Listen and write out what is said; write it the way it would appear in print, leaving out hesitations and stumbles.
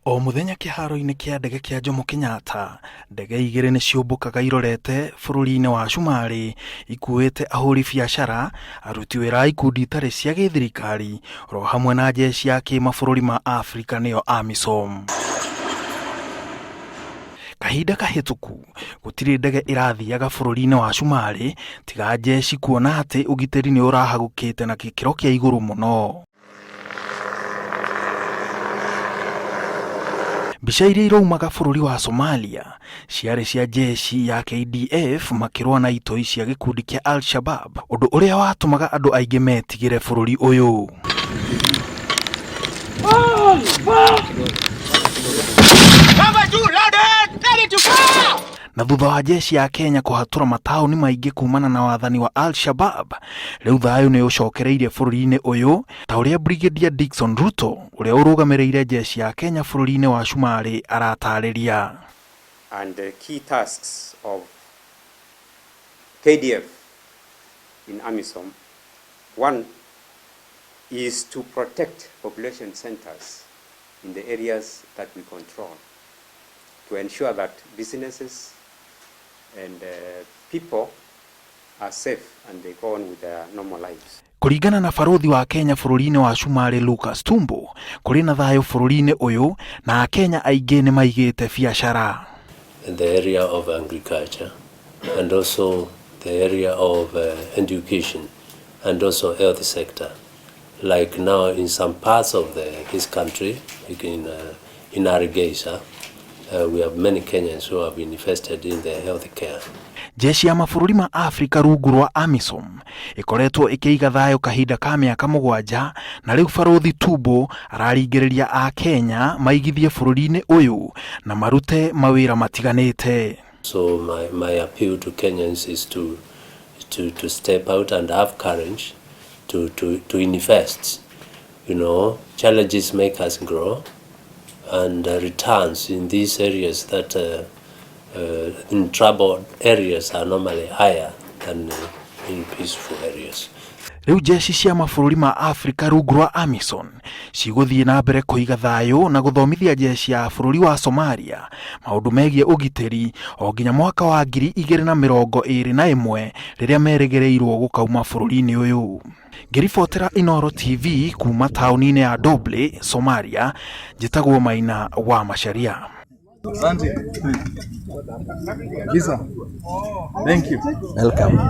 O mũthenya kĩharo-inĩ kĩa ndege kĩa Jomo Kenyatta, ndege igĩrĩ nĩ ciũmbũkaga irorete bũrũri-inĩ wa Cumarĩ ikuĩte ahũri biacara, aruti wĩra a ikundi itarĩ cia gĩthirikari oro hamwe na jeshi ya kĩmabũrũri ma Afrika nĩyo AMISOM. Kahinda kahĩtũku gũtirĩ ndege ĩrathiaga bũrũri-inĩ wa Cumarĩ tiga jeshi kuona atĩ ũgitĩri nĩ ũrahagũkĩte na gĩkĩro kĩa igũrũ mũno. Mbica iria iraumaga bũrũri wa Somalia ciarĩ cia jeshi ya KDF makĩrũa na itoi cia gĩkundi kĩa Al-Shabab, ũndũ ũrĩa watũmaga andũ aingĩ metigĩre bũrũri ũyũ. Na thutha wa jeshi ya Kenya kũhatũra mataũni maingĩ kumana na wathani wa Al-Shabab, rĩu thayũ nĩ ũcokereirie bũrũri-inĩ ũyũ ta ũrĩa Brigadier Dickson Ruto ũrĩa ũrũgamĩrĩire jeshi ya Kenya bũrũri-inĩ wa Cumarĩ aratarĩria. And the key tasks of KDF in AMISOM, one is to protect population centers in the areas that we control, to ensure that businesses and people are safe and they go on with their normal lives. Kũringana na barothi wa Kenya bũrũri-inĩ wa Cumarĩ Lucas Tumbo, kũrĩ na thayũ bũrũri-inĩ ũyũ na Akenya aingĩ nĩ maigĩte biacara. In the area of agriculture and also the area of education and also health sector. Like now in some parts of this country, like in Hargeisa, we have many Kenyans who have invested in the health care. Jeshi ya mabũrũri ma Afrika rungu rwa AMISOM ĩkoretwo ĩkĩiga thayũ kahinda ka mĩaka mũgwanja na rĩu barothi Tumbo araringĩrĩria a Kenya maigithie bũrũri-inĩ ũyũ na marute mawĩra matiganĩte. So my appeal to Kenyans is to step out and have courage to invest. Challenges make us grow, and returns in these areas that in troubled areas are normally higher than in peaceful areas. Rĩu jeshi cia mabũrũri ma Afrika rungu rwa AMISOM cigũthiĩ na mbere kũiga thayũ na gũthomithia jeshi ya bũrũri wa Somalia maũndũ megiĩ ũgitĩri o nginya mwaka wa 2021 rĩrĩa merĩgĩrĩirwo gũkauma bũrũri-inĩ ũyũ. Ngĩribotera Inooro TV kuma taũni-inĩ ya Doble, Somalia, njĩtagwo Maina wa Macharia. Asante. Lisa. Thank you. Welcome.